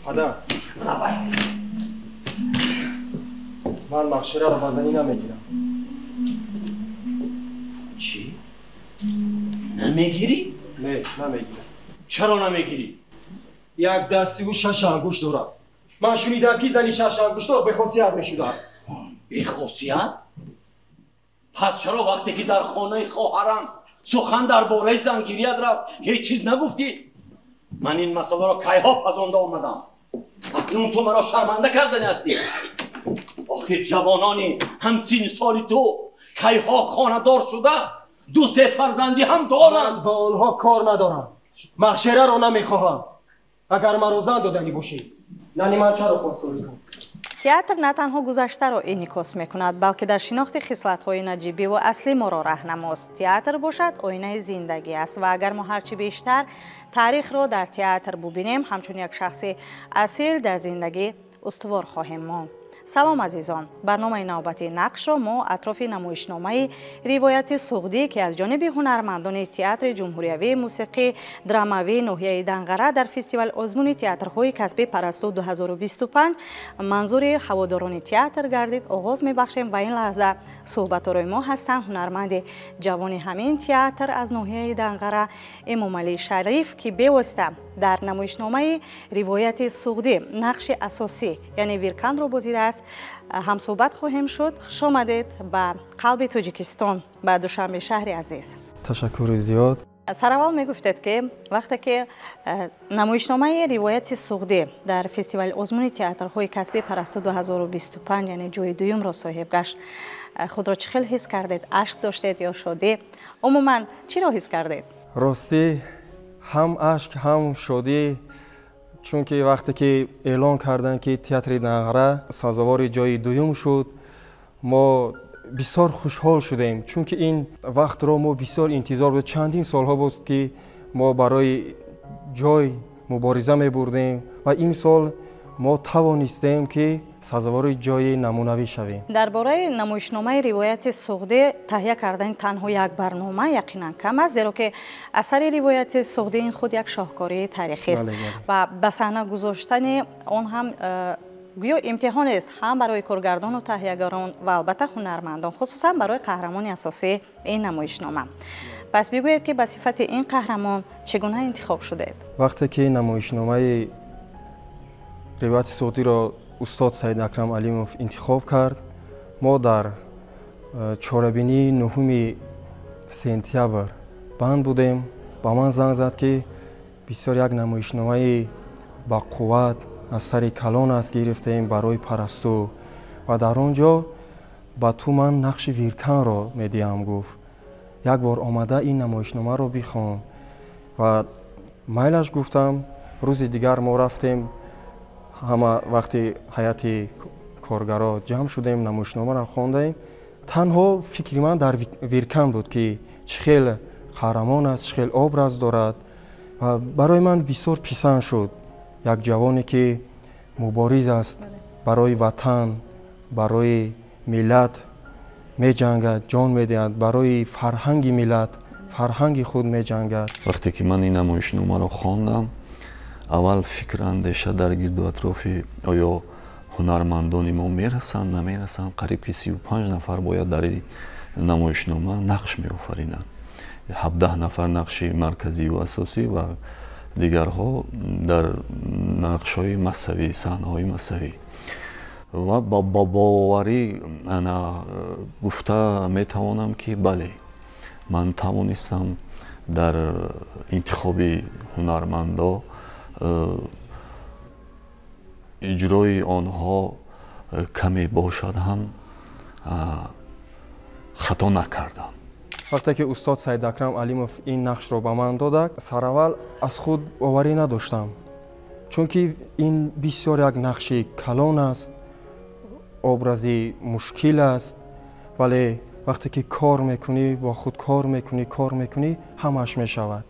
Падар, ман Махшираро ба занӣ намегирам. Чӣ? Намегирӣ? Не, намегирам. Чаро намегирӣ? Як дасти ӯ шаш ангушт дорад. Ман шунидам, ки зани шаш ангуштдор бехосият мешудааст. Бехосият? Пас чаро вақте ки дар хонаи хоҳарам сухан дар бораи зангирият рафт, ҳеҷ чиз нагуфтӣ? Ман ин масъаларо кайҳо пазонда омадам. Акнун ту маро шарманда кардани ҳастӣ. Охир ҷавонони ҳамсини соли ту кайҳо хонадор шуда, ду-се фарзандӣ ҳам доранд. Ман ба онҳо кор надорам. Махшираро намехоҳам. Агар маро зан доданӣ бошӣ, нани ман чаро хостгорӣ кун? Театр на танҳо гузаштаро инъикос мекунад, балки дар шинохти хислатҳои наҷибиву аслӣ моро раҳнамост. Театр бошад оинаи зиндагӣ аст ва агар мо ҳарчи бештар таърихро дар театр бубинем, ҳамчун як шахси асил дар зиндагӣ устувор хоҳем монд. Салом, азизон! Барномаи навбатии нақшро мо атрофи намоишномаи ривояти суғдӣ, ки аз ҷониби ҳунармандони театри ҷумҳуриявии мусиқӣ драмавии ноҳияи Данғара дар фестивал озмуни театрҳои касбӣ Парасту 2025 манзури ҳаводорони театр гардид, оғоз мебахшем. Ва ин лаҳза суҳбаторои мо ҳастанд ҳунарманди ҷавони ҳамин театр аз ноҳияи Данғара Эмомалӣ Шариф, ки бевосита дар намоишномаи ривояти суғдӣ нақши асосӣ, яъне Вирканро бозидааст, ҳамсӯҳбат хоҳем шуд. Хуш омадед ба қалби Тоҷикистон, ба Душанбе, шаҳри азиз. Ташаккури зиёд. Сараввал мегуфтед, ки вақте ки намоишномаи ривояти суғдӣ дар фестивали озмуни театрҳои касбии Парасту 2025, яъне ҷои дуюмро соҳиб гашт, худро чӣ хел ҳис кардед? Ашк доштед ё шодӣ? Умуман, чиро ҳис кардед? Ростӣ, ҳам ашк, ҳам шодӣ, чунки вақте ки эълон карданд, ки театри Данғара сазовори ҷои дуюм шуд, мо бисёр хушҳол шудем, чунки ин вақтро мо бисёр интизор буд. Чандин солҳо буд, ки мо барои ҷой мубориза мебурдем ва имсол мо тавонистем, ки сазовори ҷои намунавӣ шавем. Дар бораи намоишномаи ривояти суғдӣ таҳия кардани танҳо як барнома яқинан кам аст, зеро ки асари ривояти суғдӣ ин худ як шоҳкории таърихист ва ба саҳна гузоштани он ҳам гӯё имтиҳонест ҳам барои коргардону таҳиягарон ва албатта ҳунармандон, хусусан барои қаҳрамони асосии ин намоишнома. Пас бигӯед, ки ба сифати ин қаҳрамон чӣ гуна интихоб шудед? Вақте ки намоишномаи ривояти суғдиро устод Саид Акрам Алимов интихоб кард, мо дар чорабинии 9 сентябр банд будем. Ба ман занг зад, ки бисёр як намоишномаи бақувват, асари калон аст, гирифтаем барои Парасту ва дар он ҷо ба ту ман нақши Вирканро медиҳам, гуфт. Як бор омада ин намоишномаро бихон. Ва майлаш, гуфтам. Рӯзи дигар мо рафтем, ҳама вақти ҳайати коргаро ҷамъ шудем, намоишномаро хондаем. Танҳо фикри ман дар Виркан буд, ки чӣ хел қаҳрамон аст, чӣ хел образ дорад, ва барои ман бисёр писанд шуд. Як ҷавоне, ки мубориз аст, барои ватан, барои миллат меҷангад, ҷон медиҳад, барои фарҳанги миллат, фарҳанги худ меҷангад. Вақте ки ман ин намоишномаро хондам, аввал фикр, андеша дар гирду атрофи оё ҳунармандони мо мерасанд, намерасанд. Қариб ки 35 нафар бояд дар ин намоишнома нақш меофаринанд: 17 нафар нақши марказию асосӣ ва дигарҳо дар нақшҳои масавӣ, саҳнаҳои масавӣ. Ва бо боварӣ ана гуфта метавонам, ки бале, ман тавонистам дар интихоби ҳунармандо иҷрои онҳо каме бошад ҳам, хато накардам. Вақте ки устод Саид Акрам Алимов ин нақшро ба ман додак, сараввал аз худ боварӣ надоштам, чунки ин бисёр як нақши калон аст, образи мушкил аст. Вале вақте ки кор мекунӣ, бо худ кор мекунӣ, кор мекунӣ, ҳамааш мешавад.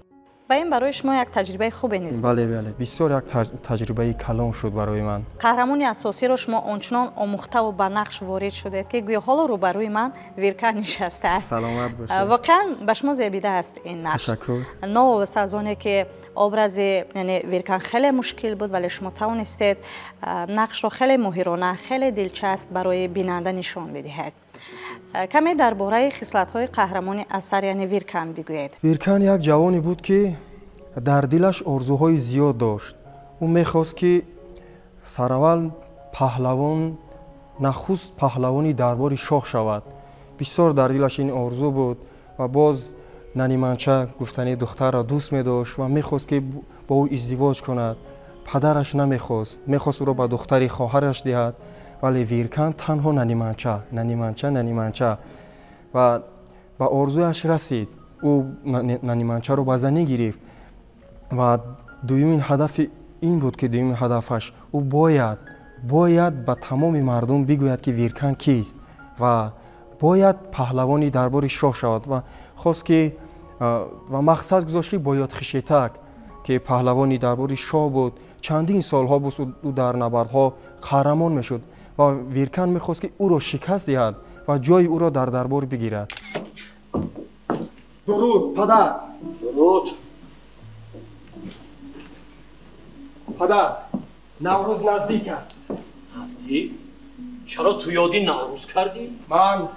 Ва ин барои шумо як таҷрибаи хубе низ буд. Бале, бисёр як таҷрибаи калон шуд барои ман. Қаҳрамони асосиро шумо ончунон омӯхтаву ба нақш ворид шудед, ки гӯё ҳоло рӯбарӯи ман Виркан нишастааст. Саломат бошед. Воқеан, ба шумо зебидааст ин нақш. Ташаккур. Новобаста аз оне ки Образи яъне Виркан хеле мушкил буд, вале шумо тавонистед нақшро хеле моҳирона, хеле дилчасп барои бинанда нишон бидиҳед. Каме дар бораи хислатҳои қаҳрамони асар, яъне Виркан, бигӯед. Виркан як ҷавоне буд, ки дар дилаш орзуҳои зиёд дошт. Ӯ мехост, ки сараввал паҳлавон, нахуст паҳлавони дарбори шоҳ шавад. Бисёр дар дилаш ин орзу буд ва боз Наниманча гуфтани духтарро дӯст медошт ва мехост, ки бо ӯ издивоҷ кунад. Падараш намехост, мехост ӯро ба духтари хоҳараш диҳад, вале Виркан танҳо Наниманча, Наниманча, Наниманча ва ба орзуяш расид. Ӯ Наниманчаро ба занӣ гирифт ва дуюмин ҳадафи ин буд, ки дуюмин ҳадафаш ӯ бояд ба тамоми мардум бигӯяд, ки Виркан кист ва бояд паҳлавони дарбори шоҳ шавад ва хост ки ва мақсад гузошт, ки бо Ёдхишетак, ки паҳлавони дарбори шоҳ буд, чандин солҳо буд ӯ дар набардҳо қаҳрамон мешуд ва Виркан мехост, ки ӯро шикаст диҳад ва ҷои ӯро дар дарбор бигирад. Дуруд, падар! Дуруд! Падар, Наврӯз наздик аст. Наздик? Чаро ту ёди Наврӯз кардӣ? Ман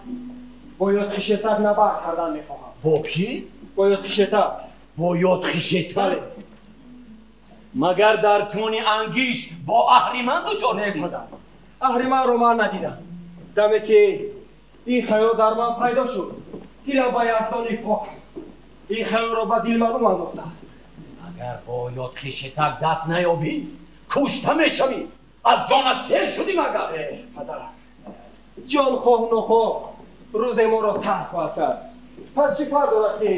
бо Ёдхишетак набард кардан мехоҳам. Бо кӣ? Бо Ёдхишетак. Бо Ёдхишетак? Магар дар кони Ангиш бо Аҳриман дучор шудӣ? Не, падар, Аҳриманро ман надидам. Даме ки ин хаёл дар ман пайдо шуд, дилам ба Яздони пок ин хаёлро ба дил маълум андохтааст. Агар бо Ёдхишетак даст наёбӣ, кушта мешавӣ. Аз ҷонат сер шудӣ магар? Падар, ҷон хоҳ нохоҳ рӯзе моро тарк хоҳад кард. Пас чӣ фарқ дорад, ки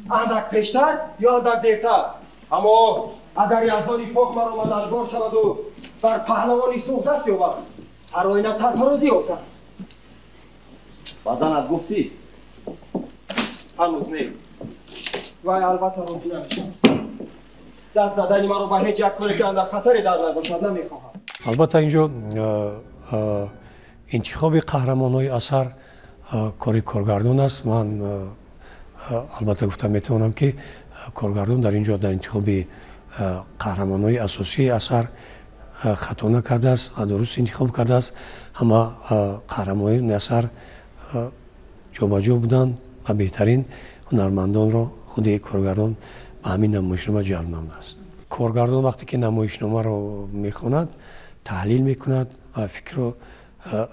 андак пештар ё андак дертар? Аммо агар Яздони пок маро мададгор шаваду бар паҳлавони сух даст ёбад, ҳар оина сарфарозӣ ёфтам. Ба занат гуфтӣ? Ҳанӯз не. Вай албатта розӣ намешавад. Даст задани маро ба ҳеҷ як коре, ки андак хатаре дар набошад, намехоҳам. Албатта, инҷо интихоби қаҳрамонҳои асар кори коргардон аст. Ман албатта гуфта метавонам, ки коргардон дар ин ҷо дар интихоби қаҳрамонҳои асосии асар хато накардааст ва дуруст интихоб кардааст. Ҳама қаҳрамонони асар ҷобаҷо буданд ва беҳтарин ҳунармандонро худи коргардон ба ҳамин намоишнома ҷалб намудааст. Коргардон вақте ки намоишномаро мехонад, таҳлил мекунад ва фикру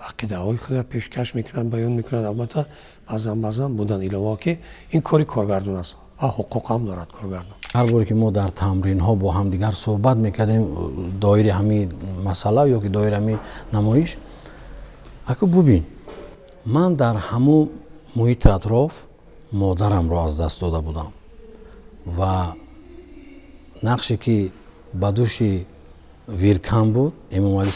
ақидаҳои худро пешкаш мекунад, баён мекунад. Албатта, баъзан баъзан буданд иловаҳо, ки ин кори коргардон аст ва ҳуқуқ ҳам дорад коргардон. Ҳар боре ки мо дар тамринҳо бо ҳамдигар суҳбат мекардем доири ҳамин масъала ё ки доири ҳамин намоиш, аку бубин, ман дар ҳамун муҳити атроф модарамро аз даст дода будам ва нақше ки ба дӯши Виркан буд, Эмомалӣ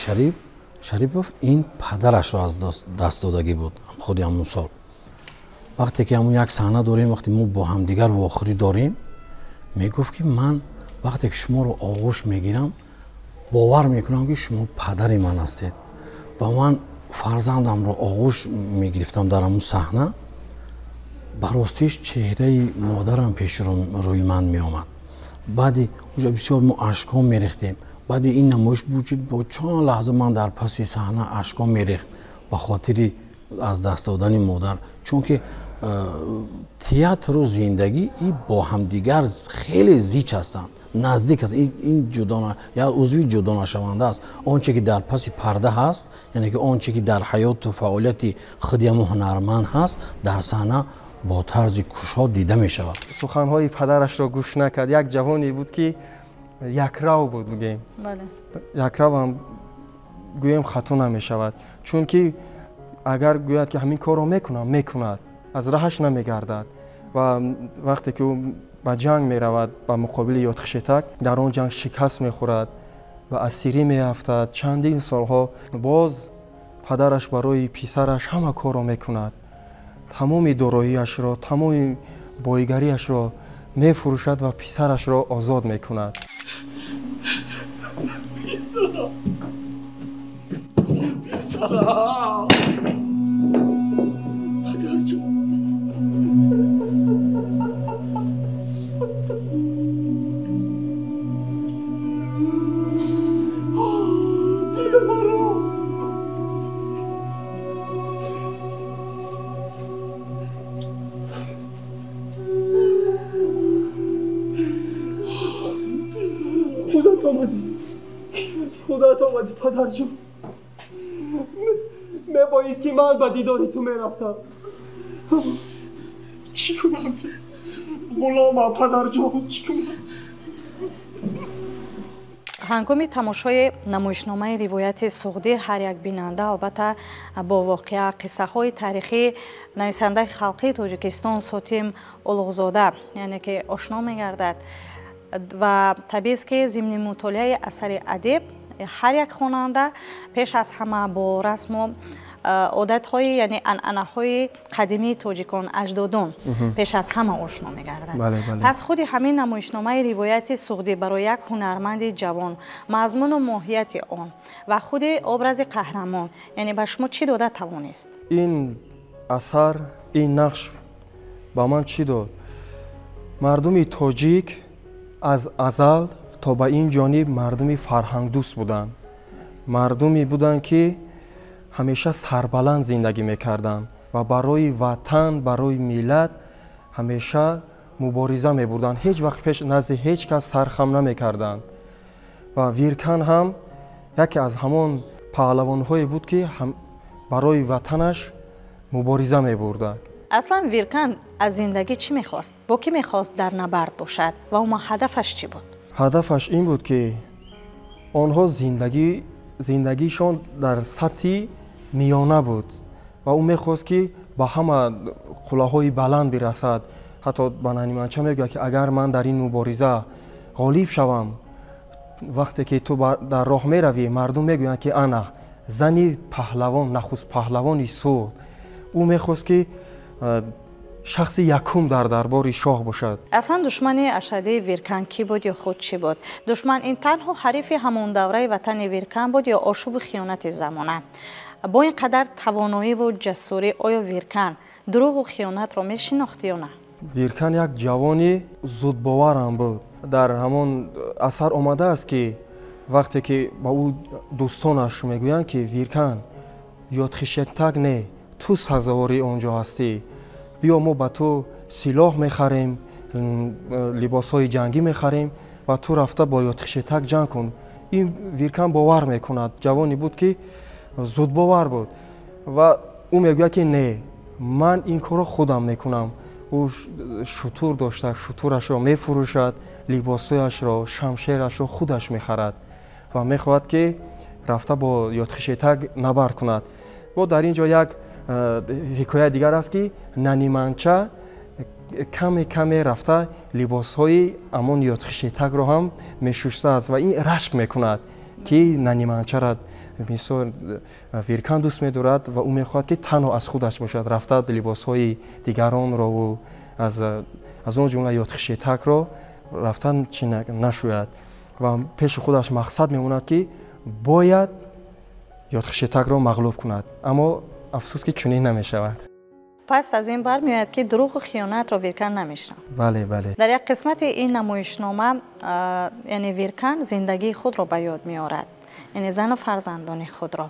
Шарипов, ин падарашро аз даст додагӣ буд худи ҳамун сол. Вақте ки ҳамун як саҳна дорем, вақте мо бо ҳамдигар вохӯрӣ дорем, мегуфт, ки ман вақте ки шуморо оғӯш мегирам, бовар мекунам, ки шумо падари ман ҳастед. Ва ман фарзандамро оғӯш мегирифтам дар ҳамун саҳна, ба ростиш чеҳраи модарам пеши рӯи ман меомад. Баъди уҷа бисёр мо ашкҳо мерехтем. Баъди ин намоиш буд, бо чанд лаҳза ман дар паси саҳна ашкҳо мерехт ба хотири аз даст додани модар, чунки театру зиндагӣ и бо ҳамдигар хеле зич ҳастанд, наздик аст. Ин як узви ҷудонашаванда аст. Он че ки дар паси парда ҳаст, яъне ки он че ки дар ҳаёту фаъолияти худи ҳамун ҳунарманд ҳаст, дар саҳна бо тарзи кушод дида мешавад. Суханҳои падарашро гӯш накард. Як ҷавоне буд, ки якрав буд, бигӯем, якравам гӯем хато намешавад, чунки агар гӯяд, ки ҳамин корро мекунам, мекунад, аз раҳаш намегардад. Ва вақте ки ӯ ба ҷанг меравад ба муқобили Ёдхишетак, дар он ҷанг шикаст мехӯрад ва асирӣ меафтад. Чандин солҳо боз падараш барои писараш ҳама корро мекунад, тамоми дороиашро, тамоми боигариашро мефурӯшад ва писарашро озод мекунад. Писарам, писарам, падарҷон. Худат омадӣ, худат омадӣ, падарҷон. Мебоист ки ман ба дидори ту мерафтам. Чӣ кунам? Ғуломам, падарҷон, чӣ кунам? Ҳангоми тамошои намоишномаи ривояти суғдӣ ҳар як бинанда албатта бо воқеа, қиссаҳои таърихии нависандаи халқии Тоҷикистон Сотим Улуғзода, яъне ки ошно мегардад ва табиист, ки зимни мутолиаи асари адиб ҳар як хонанда пеш аз ҳама бо расму одатҳои, яъне анъанаҳои қадимии тоҷикон, аҷдодон пеш аз ҳама ошно мегардад. Пас худи ҳамин намоишномаи ривояти суғдӣ барои як ҳунарманди ҷавон мазмуну моҳияти он ва худи образи қаҳрамон, яъне ба шумо чӣ дода тавонист? Ин асар, ин нақш ба ман чӣ дод? Мардуми тоҷик аз азал то ба ин ҷониб мардуми фарҳангдӯст буданд, мардуме буданд, ки ҳамеша сарбаланд зиндагӣ мекарданд ва барои ватан, барои миллат ҳамеша мубориза мебурданд. Ҳеҷ вақт пеш назди ҳеҷ кас сархам намекарданд. Ва Виркан ҳам яке аз ҳамон паҳлавонҳое буд, ки барои ватанаш мубориза мебурдад. Аслан Виркан аз зиндагӣ чӣ мехост? Бо кӣ мехост дар набард бошад ва умуман ҳадафаш чӣ буд? Ҳадафаш ин буд, ки онҳо зиндагишон дар сатҳи миёна буд ва ӯ мехост, ки ба ҳама қуллаҳои баланд бирасад. Ҳатто ба Наниманча мегӯяд, ки агар ман дар ин мубориза ғолиб шавам, вақте ки ту дар роҳ меравӣ, мардум мегӯянд, ки ана зани паҳлавон, нахуст паҳлавони Суғд. Ӯ мехост, ки шахси якум дар дарбори шоҳ бошад. Аслан душмани ашаддии Виркан кӣ буд ё худ чӣ буд? Душман ин танҳо ҳарифи ҳамон давраи ватани Виркан буд ё ошӯбу хиёнати замона? Бо ин қадар тавоноиву ҷасурӣ оё Виркан дурӯғу хиёнатро мешинохт ё на? Виркан як ҷавони зудбоварам буд. Дар ҳамон асар омадааст, ки вақте ки ба ӯ дӯстонаш мегӯянд, ки Виркан, ёдхишектак не, ту сазовори он ҷо ҳастӣ, биё мо ба ту силоҳ мехарем, либосҳои ҷангӣ мехарем ва ту рафта бо ёдхишетак ҷанг кун. Ин Виркан бовар мекунад. Ҷавоне буд, ки зудбовар буд ва ӯ мегӯяд, ки не, ман ин корро худам мекунам. Ӯ шутур дошта, шутурашро мефурӯшад, либосҳояшро, шамшерашро худаш мехарад ва мехоҳад, ки рафта бо ёдхишетак набард кунад. Бо дар ин ҷо як ҳикояи дигар аст, ки Наниманча каме каме рафта либосҳои амон ёдхишетакро ҳам мешуштааст ва ин рашк мекунад, ки Наниманчара мисол Виркан дӯст медорад ва ӯ мехоҳад, ки танҳо аз худаш бошад, рафта либосҳои дигаронро аз он ҷумла ёдхишетакро рафтан чӣ нашӯяд ва пеши худаш мақсад мемонад, ки бояд ёдхишетакро мағлуб кунад, аммо афсӯс, ки чунин намешавад. Пас аз ин бармеояд, ки дурӯғу хиёнатро Виркан намешинохт. Бале, бале. Дар як қисмати ин намоишнома, яъне Виркан зиндагии худро ба ёд меорад, яъне зану фарзандони худро,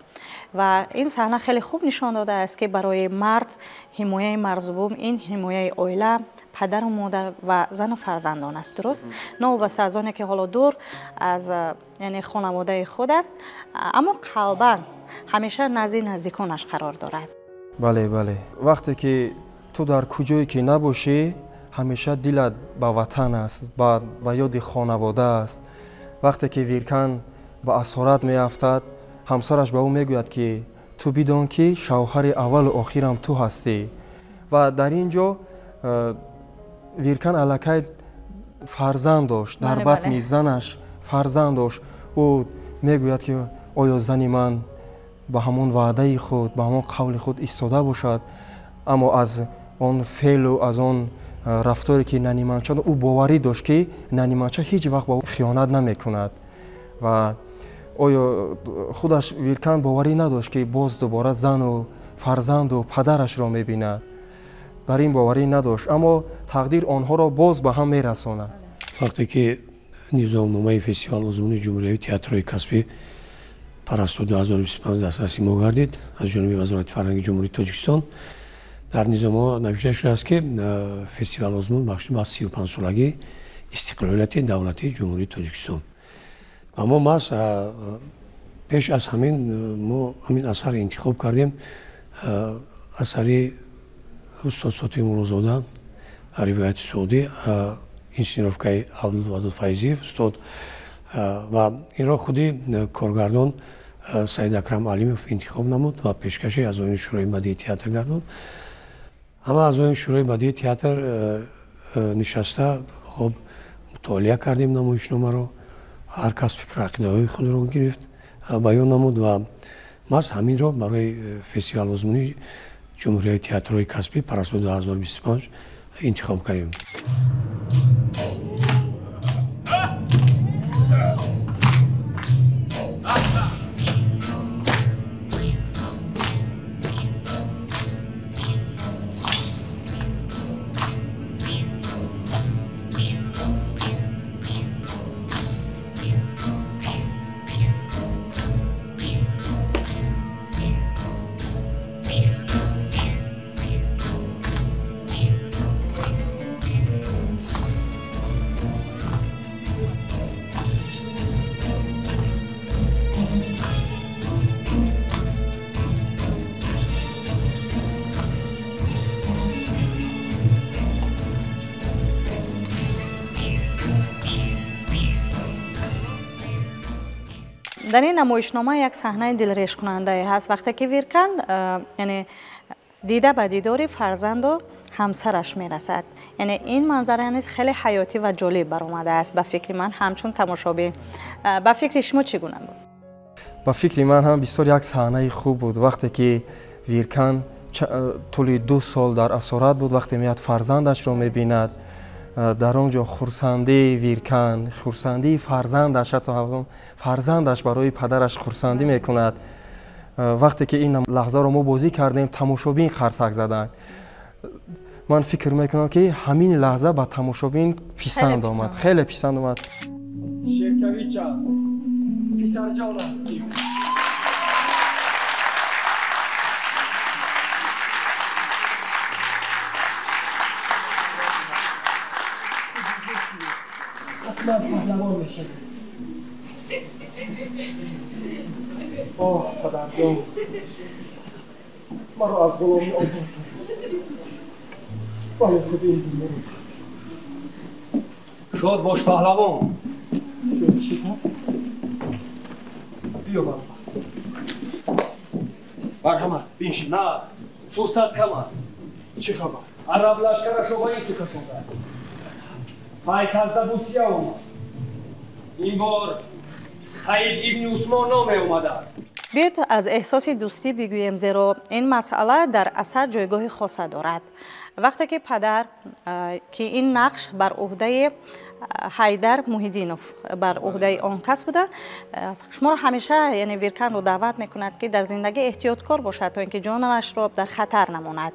ва ин саҳна хеле хуб нишон додааст, ки барои мард ҳимояи марзубум ин ҳимояи оила, падару модар ва зану фарзандон аст. Дуруст, новобаста аз оне ки ҳоло дур аз, яъне хонаводаи худ аст, аммо қалбан ҳамеша назди наздиконаш қарор дорад. Бале, бале. Вақте ки ту дар куҷое ки набошӣ, ҳамеша дилат ба ватан аст, ба ёди хонавода аст. Вақте ки Виркан ба асорат меафтад, ҳамсараш ба ӯ мегӯяд, ки ту бидон, ки шавҳари аввалу охирам ту ҳастӣ. Ва дар ин ҷо Виркан аллакай фарзанд дошт, дар батни занаш фарзанд дошт. Ӯ мегӯяд, ки оё зани ман ба ҳамон ваъдаи худ, ба ҳамон қавли худ истода бошад? Аммо аз он феълу аз он рафторе, ки Наниманча, ӯ боварӣ дошт, ки Наниманча ҳеҷ вақт ба ӯ хиёнат намекунад. Ва оё худаш Виркан боварӣ надошт, ки боз дубора зану фарзанду падарашро мебинад. Бар ин боварӣ надошт, аммо тақдир онҳоро боз ба ҳам мерасонад. Вақте ки низомномаи фестивал озмуни ҷумҳуриявии театрҳои касбӣ Парасту 2025 дастраси мо гардид аз ҷониби Вазорати фарҳанги Ҷумҳурии Тоҷикистон, дар низомҳо навишта шудааст, ки фестивал озмун бахшида ба 35-солагии истиқлолияти давлатии Ҷумҳурии Тоҷикистон. Ва мо маҳз пеш аз ҳамин мо ҳамин асар интихоб кардем, асари устод Сотим Муллозода, ривояти Суғдӣ, инсценировкаи Абдулвадуд Файзиев устод, ва инро худи коргардон Саид Акрам Алимов интихоб намуд ва пешкаши аъзоёни Шӯрои бадии театр гардонд. Ҳама аъзоёни Шӯрои бадии театр нишаста хоб мутолиа кардем намоишномаро, ҳар кас фикру ақидаҳои худро гирифт, баён намуд ва маҳз ҳаминро барои фестивал озмуни Ҷумҳурияи театрҳои касбӣ Парасо 2025 интихоб кардем. Дар ин намоишнома як саҳнаи дилрешкунандае ҳаст, вақте ки Виркан яъне дида ба дидори фарзанду ҳамсараш мерасад. Яъне ин манзара низ хеле ҳаётӣ ва ҷолиб баромадааст ба фикри ман ҳамчун тамошобин. Ба фикри шумо чӣ гуна буд? Ба фикри ман ҳам бисёр як саҳнаи хуб буд, вақте ки Виркан тӯли 2 сол дар асорат буд, вақте меяд фарзандашро мебинад, дар он ҷо хурсандии Виркан, хурсандии фарзандаш, ҳатто фарзандаш барои падараш хурсандӣ мекунад. Вақте ки ин лаҳзаро мо бозӣ кардем, тамошобин қарсак заданд. Ман фикр мекунам, ки ҳамин лаҳза ба тамошобин писанд омад, хеле писанд омад. Шеркавича, писарҷонам. Ман паҳлавон мешавам. Оҳ, падарҷон, маро аз ғуломӣ озод кун. Барои худ ин дунёро. Шод бош, паҳлавон. Биё баробар. Марҳамат, биншин. На, фурсат кам аст. Чӣ хабар? Араб лашкарашро ба ин сӯ кашондааст. Пайтазда Бусия омад. Ин бор Саид ибни Усмон номе омадааст. Биёед аз эҳсоси дӯстӣ бигӯем, зеро ин масъала дар асар ҷойгоҳи хоса дорад. Вақте ки падар, ки ин нақш бар уҳдаи Ҳайдар Муҳиддинов, бар уҳдаи он кас буда, шуморо ҳамеша яъне Вирканро даъват мекунад, ки дар зиндагӣ эҳтиёткор бошад, то ин ки ҷонашро дар хатар намонад.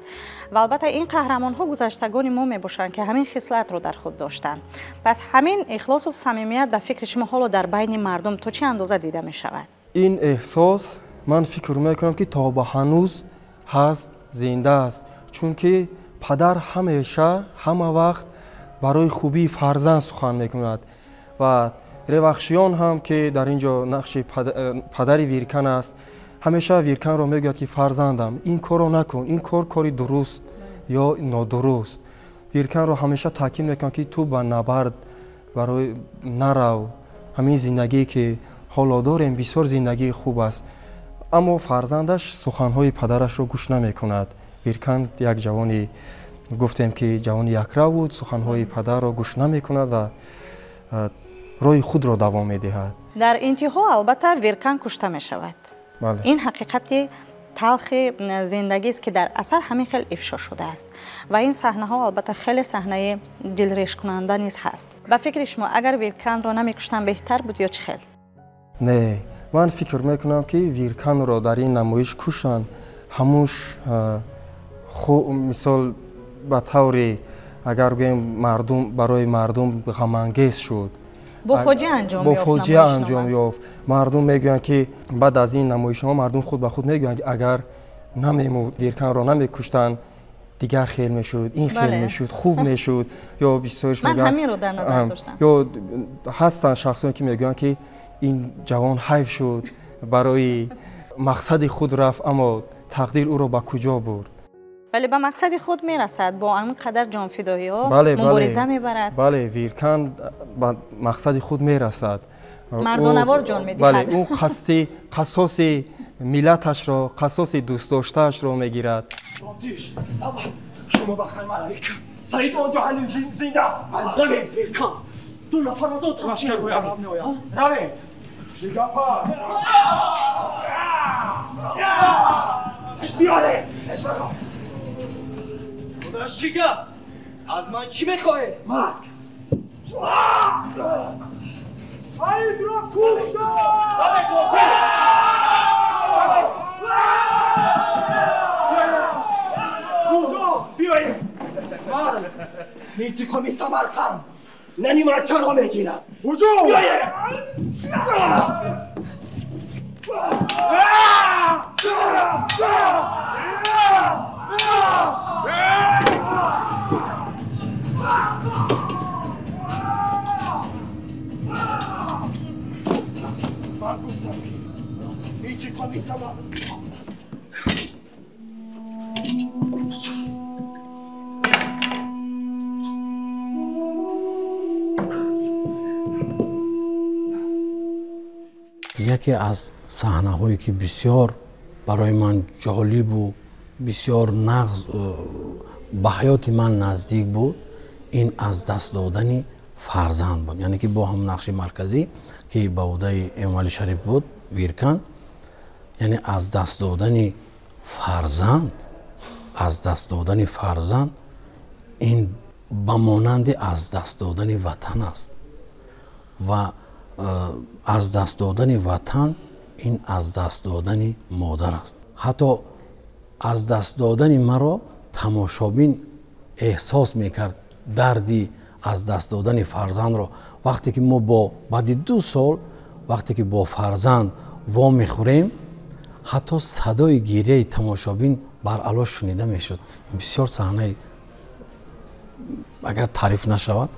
Ва албатта ин қаҳрамонҳо гузаштагони мо мебошанд, ки ҳамин хислатро дар худ доштанд. Пас ҳамин ихлосу самимият ба фикри шумо ҳоло дар байни мардум то чӣ андоза дида мешавад? Ин эҳсос ман фикр мекунам, ки то ба ҳанӯз ҳаст, зинда аст, чунки падар ҳамеша ҳама вақт барои хубии фарзанд сухан мекунад ва Ревахшиён ҳам, ки дар ин ҷо нақши падари Виркан аст, ҳамеша Вирканро мегӯяд, ки фарзандам, ин корро накун, ин кор кори дуруст ё нодуруст. Вирканро ҳамеша таъкид мекунад, ки ту ба набард барои нарав, ҳамин зиндагие ки ҳоло дорем бисёр зиндагии хуб аст. Аммо фарзандаш суханҳои падарашро гӯш намекунад. Виркан як ҷавони, гуфтем ки ҷавони якрав буд, суханҳои падарро гӯш намекунад ва роҳи худро давом медиҳад. Дар интиҳо албатта Виркан кушта мешавад. Ин ҳақиқати талхи зиндагист, ки дар асар ҳамин хел ифшо шудааст ва ин саҳнаҳо албатта хеле саҳнаи дилрешкунанда низ ҳаст. Ба фикри шумо агар Вирканро намекуштан беҳтар буд ё чӣ хел? Не, ман фикр мекунам, ки Вирканро дар ин намоиш кушанд, ҳамуш мисол ба таври агар гӯем мардум барои мардум ғамангез шуд, бо фоҷиа анҷом бо фоҷиа анҷом ёфт. Мардум мегӯянд, ки баъд аз ин намоишҳо мардум худ ба худ мегӯянд, ки агар намемурд, Вирканро намекуштанд, дигар хел мешуд, ин хел мешуд, хуб мешуд. Ё бисёрш мегӯянд, ҳаминро дар назар доштам. Ё ҳастанд шахсоне, ки мегӯянд, ки Ин ҷавон ҳайф шуд, барои мақсади худ рафт, аммо тақдир ӯро ба куҷо бурд. Вале ба мақсади худ мерасад, бо он қадар ҷонфидоиҳо мубориза мебарад. Бале, Виркан ба мақсади худ мерасад. Мардонавор ҷон медиҳад. Бале, ӯ қасди қасоси миллаташро, қасоси дӯстдоштаашро мегирад. Шумо ба хайма равед. Саид он ҷо ҳанӯз зинда аст. Равед, Виркан. Ду нафар аз он лашкарҳои араб меоянд. Равед. Биёред писаро. Худаш чӣ гап? Аз ман чӣ мехоҳед? Марг. Саидро куштам! Биёед. Ман интиқоми Самарқанд нанимачаро мегирам. Ҳуҷум! Биёед! Ман гуфтам ки интиқоми Самарқанд. Яке аз саҳнаҳое ки бисёр барои ман ҷолибу бисёр нағз ба ҳаёти ман наздик буд, ин аз даст додани фарзанд буд. Яъне ки бо ҳам нақши марказӣ ки ба ӯҳдаи Эмомалӣ Шариф буд, Виркан, яъне аз даст додани фарзанд, аз даст додани фарзанд ин ба монанди аз даст додани ватан аст ва аз даст додани ватан ин аз даст додани модар аст. Ҳатто аз даст додани маро тамошобин эҳсос мекард, дарди аз даст додани фарзандро. Вақте ки мо бо баъди 2 сол вақте ки бо фарзанд вомехӯрем, ҳатто садои гирияи тамошобин баръало шунида мешуд. Бисёр саҳнаи, агар таъриф нашавад,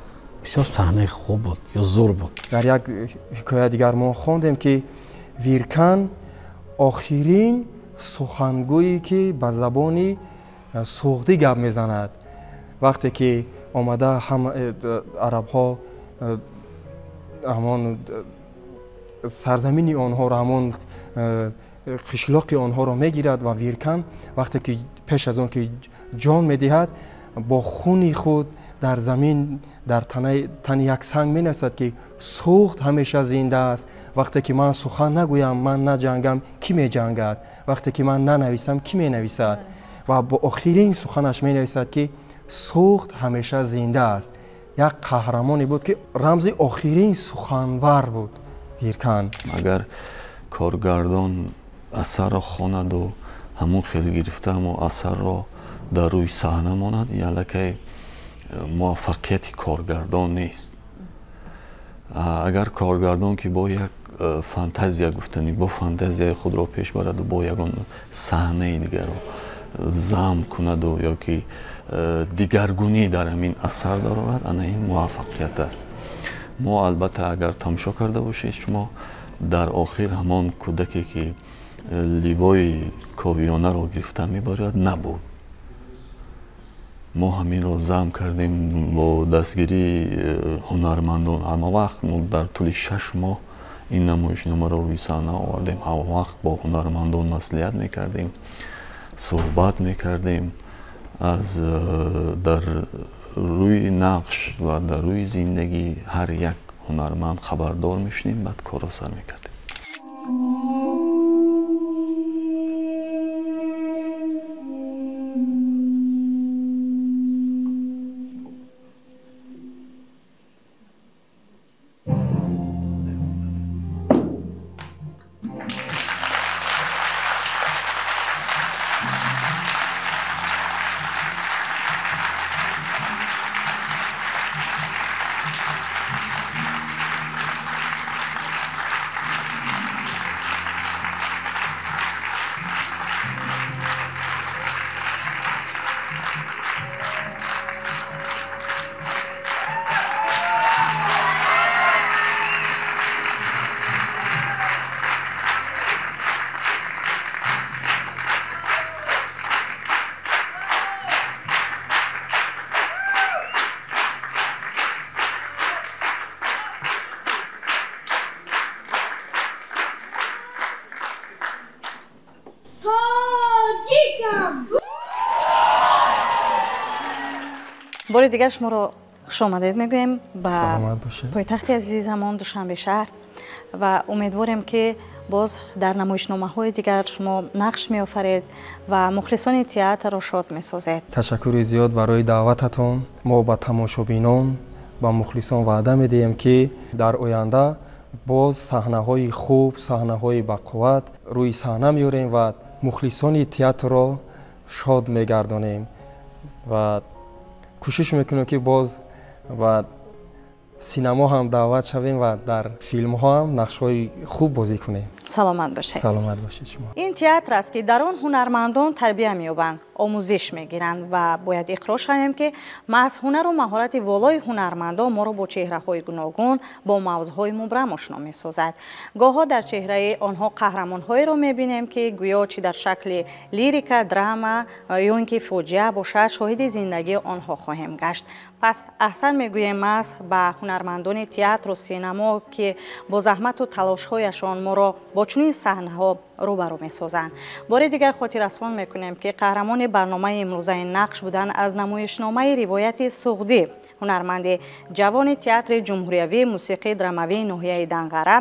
бисёр саҳнаи хуб буд ё зур буд. Дар як ҳикоя дигар мо хондем ки Виркан охирин сухангӯе ки ба забони суғдӣ гап мезанад. Вақте ки омада ҳама арабҳо ҳамон сарзамини онҳоро, ҳамон қишлоқи онҳоро мегирад ва Виркан вақте ки пеш аз он ки ҷон медиҳад, бо хуни худ дар замин дар тани як санг менависад ки суғд ҳамеша зинда аст. Вақте ки ман сухан нагӯям, ман наҷангам, кӣ меҷангад? Вақте ки ман нанависам, кӣ менависад? Ва бо охирин суханаш менависад ки суғд ҳамеша зинда аст. Як қаҳрамоне буд ки рамзи охирин суханвар буд Виркан. Агар коргардон асарро хонаду ҳамон хел гирифта ҳамо асарро дар рӯи саҳна монад, ин аллакай муваффақияти коргардон нест. Агар коргардон ки бо як фантазия гуфтанӣ, бо фантазияи худро пеш бараду бо ягон саҳнаи дигарро зам кунаду ё ки дигаргунӣ дар ҳамин асар дарорад, ана ин муваффақият аст. Мо албатта агар тамошо карда бошед, шумо дар охир ҳамон кӯдаке ки ливои ковиёнаро гирифта мебарад набуд. Мо ҳаминро зам кардем бо дастгирии ҳунармандон. Ҳама вақт мо дар тӯли 6 моҳ ин намоишномаро рӯи саҳна овардем. Ҳама вақт бо ҳунармандон маслиҳат мекардем, суҳбат мекардем, аз дар рӯи нақш ва дар рӯи зиндагӣ ҳар як ҳунарманд хабардор мешудем, баъд корро сар мекардем. Бори дигар шуморо хушомадед мегӯем ба пойтахти азизамон Душанбе шаҳр ва умедворем, ки боз дар намоишномаҳои дигар шумо нақш меофаред ва мухлисони театрро шод месозед. Ташаккури зиёд барои даъвататон. Мо ба тамошобинон, ба мухлисон ваъда медиҳем, ки дар оянда боз саҳнаҳои хуб, саҳнаҳои бақувват рӯи саҳна меорем ва мухлисони театрро шод мегардонем ва кӯшиш мекунем, ки боз ба синамо ҳам даъват шавем ва дар филмҳо ҳам нақшҳои хуб бозӣ кунем. Саломат бошед. Саломат бошед шумо. Ин театр аст, ки дар он ҳунармандон тарбия меёбанд, омӯзиш мегиранд ва бояд иқрор шавем, ки маҳз ҳунару маҳорати волои ҳунармандон моро бо чеҳраҳои гуногун, бо мавзӯъҳои мубрам ошно месозад. Гоҳҳо дар чеҳраи онҳо қаҳрамонҳоеро мебинем, ки гӯё чӣ дар шакли лирика, драма ё ин ки фоҷиа бошад, шоҳиди зиндагии онҳо хоҳем гашт. Пас аҳсан мегӯем маҳз ба ҳунармандони театру синамо, ки бо заҳмату талошҳояшон моро бо чунин саҳнаҳо рӯбарӯ месозанд. Бори дигар хотиррасон мекунем, ки қаҳрамони барномаи имрӯзаи нақш буданд аз намоишномаи «Ривояти суғдӣ» ҳунарманди ҷавони театри ҷумҳуриявии мусиқии драмавии ноҳияи Данғара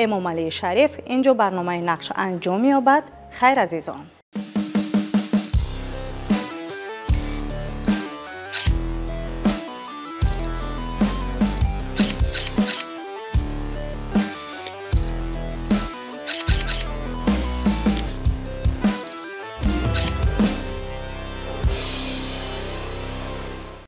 Эмомалии Шариф. Инҷо барномаи нақш анҷом меёбад. Хайр, азизон.